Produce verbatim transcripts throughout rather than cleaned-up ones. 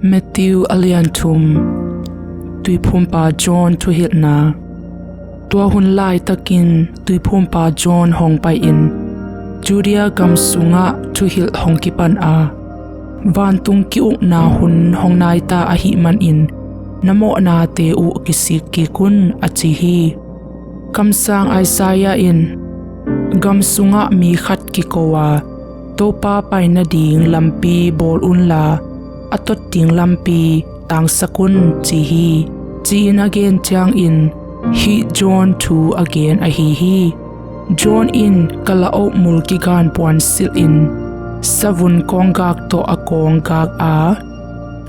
Matthew a lian thum. Tuiphumpa John thuhilhna. Tua hun laitakin Tuiphumpa John hong pai-in Judea gam sungah thuhilh hong kipan a, "Vantung ki-ukna hun hong naita ahih manin na mawhnate uh kisik kik un," a ci hi. Kamsang Isaiah in, "Gam sungah mi khat kiko a, 'Topa pai nading lampi bawl unla, a tot ding lampi tangsak un,' ci hi," ci-in a gen ciangin hih John thu a gen ahi hi. John in kalaoh mul kigan puan silhin savun kawnggak tawh a kawnggak a,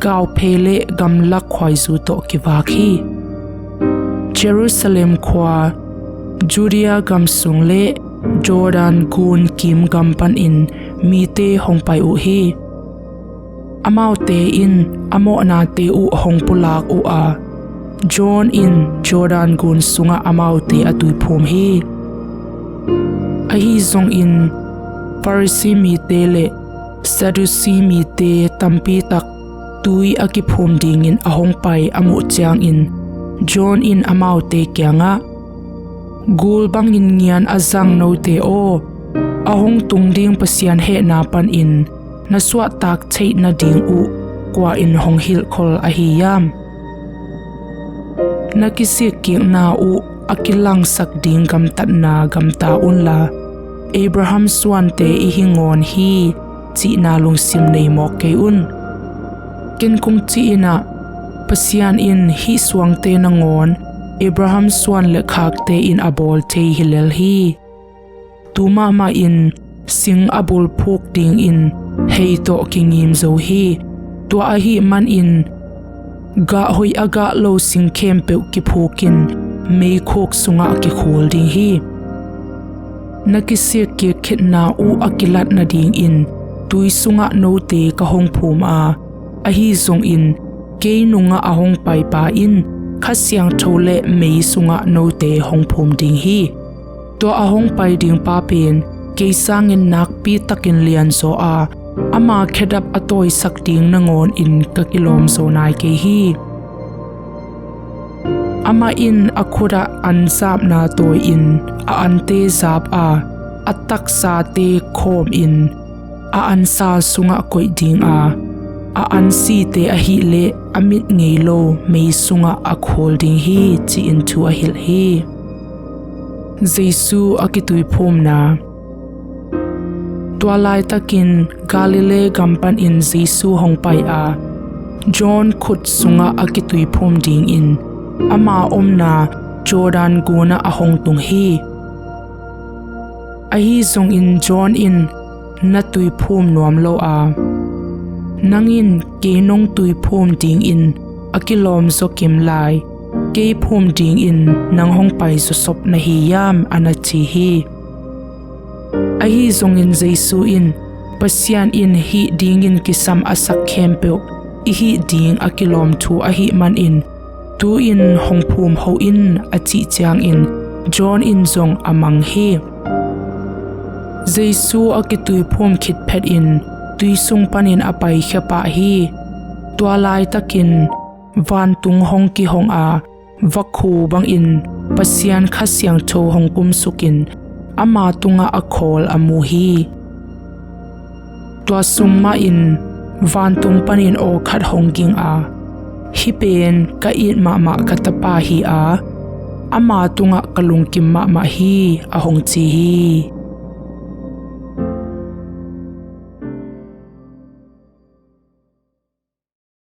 kauphei le gamlak khuaizu tawh kivak hi. Jerusalem khua, Judea gam sung le Jordan gun kim gam panin mite hong pai uh hi. Amaute in a mawhnate uh hong pulak uh a, John in Jordan gun sungah amaute a tuiphum hi. Ahi zongin Pharisee mite le Sadducee mite tampi tak tui a kiphum dingin a hong pai a muh ciangin John in amaute kiangah, "Gul bangin ngian a zang note aw, a hong tung ding Pasian hehna panin na suahtak theih nading uh kua in hong hilhkhol ahi hiam? Na kisikkikna uh a kilangsak ding gamtatna gamta unla, Abraham suante i hi ngawn hi cihna lungsim nei mawk kei un. Ken kong cih inah, Pasian in hih suangte nangawn Abraham suan le khakte in a bawl thei hi lel hi. Tu mahmah in sing a bulphuk dingin hei tawh kingim zo hi. Tua ahih manin gah hoih a gah lo sing khempeuh kiphukin meikhuk sungah kikhul ding hi. Na kisikkik khitna uh a kilat nadingin tui sungah note ka hong phum a, ahi zongin kei nungah a hong paipa in Kha Siangtho le mei sungah note hong phum ding hi. Tua a hong pai dingpa pen kei sangin nakpi takin lianzaw a, ama khedap a tawisak ding nangawnin ka kilawmzaw nai kei hi. Amah in a khutah anzapna tawi-in a ante zap a, a taksate khawmin a ansal sungah koih ding a, a ansite ahileh a mit ngei lo mei sungah a khul ding hi," ci-in thu a hilh hi. Jesu a kituiphumna. Tua laitakin Galilee gam panin Jesu hong pai a, John khut sungah a kituiphum dingin ama omna Jordan gunah a hong tung hi. Ahi zongin John in na tuiphum nuam lo a, "Nang in kei nong tuiphum dingin a kilawmzaw kim lai, kei phum dingin nang hong pai zawsop na hi hiam?" a na ci hi. Ahi zongin Jesu in, "Pasian in hih dingin kisam a sak khempeuh i hih ding a kilawm thu ahih manin, tu-in hong phum hoh in," a cih ciangin John in zong a mang hi. Jesu a kituiphum khit phetin tui sung panin a paikhia pah hi. Tua laitakin vantung hong kihong a, vakhu bangin Pasian Kha Siangtho hong kumsukin ama tungah a khawl a mu hi. Tua sung mahin vantung panin aw khat hong ging a, "Hih pen ka it mahmah ka Tapa hi a, ama tungah ka lungkim mahmah hi," a hong ci hi.